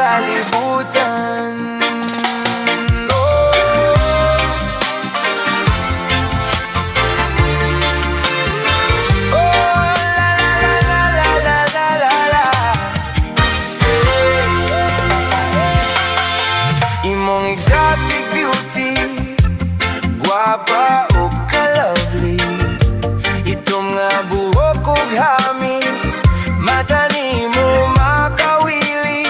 kalibutan. Oh, oh, la la la la la la la la la. Eh. Imong exotic beauty, guwapa ug ka-lovely. Itom nga buhok ug hamis, mata nimo makawili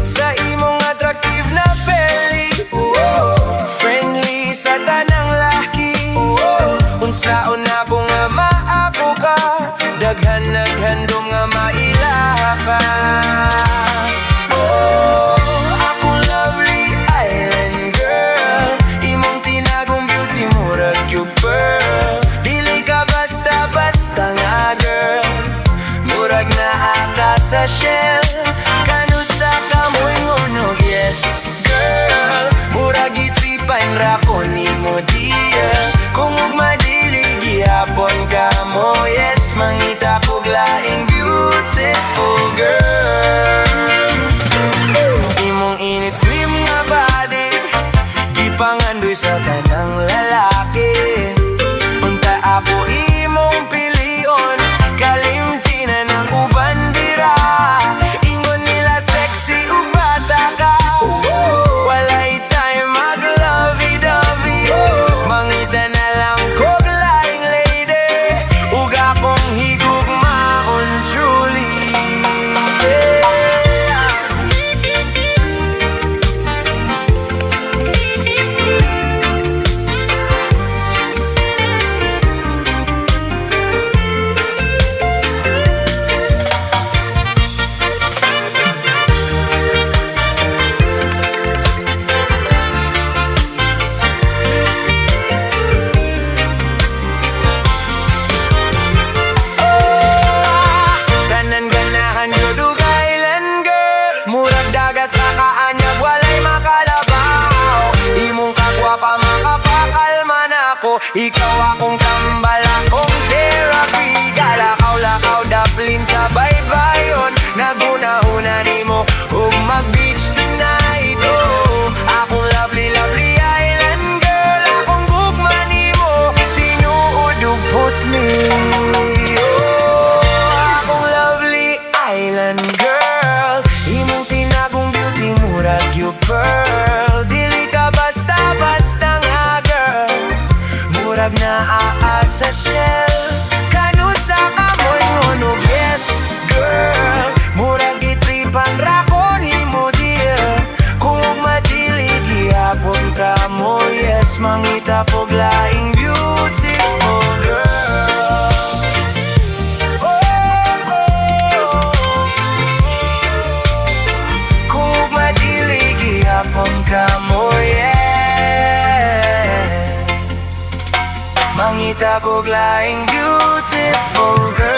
sa imong attractive na belly. Oh, friendly sa tanang laki. Oh, unsaon nako nga maako ka? Daghan naghandom nga maila ka. Oh, akong lovely island girl, imong tinagong beauty murag yung pearl. Dili ka basta-basta nga girl, murag naa ka sa shell. Kanusa ka moingon og yes, girl? Murag gitripan ra ko nimo, dear. Kung ugma dili gihapon ka mo yes, mangita kog laing beautiful girl. Imong init slim nga body, gipangandoy sa tanang lalaki. Unta ako imong pilion, kalimti na ng uban dira. Ingon nila sexy ug bata ka, walay time mag lovey-dovey. Mangita na lang kog laing lady ug akong higugmaon truly, yeah. Oh, tanan ganahan jud og island girl. Murag dagat sa kaanyag, walay makalabaw. Imong kagwapa makapakalma nako. Ikaw akong tambal, akong therapy. Galakaw-lakaw daplin sa baybayon, Naghuna-huna nimo ug mag-beach tonight. Oh, akong lovely, lovely island girl, akong gugma nimo tinuod ug putli. Oh, akong lovely island girl, imong tinagong beauty murag yung pearl. Dili ka basta-basta nga girl, murag naa sa shell. Kanusa ka moingon og yes, girl? Murag gitripan ra ko nimo, dear. Kung ugma dili gihapon ka mo yes, mangita kog laing beautiful girl. Oh. Kung ugma dili gihapon ka mo yes, mangita kog laing beautiful girl.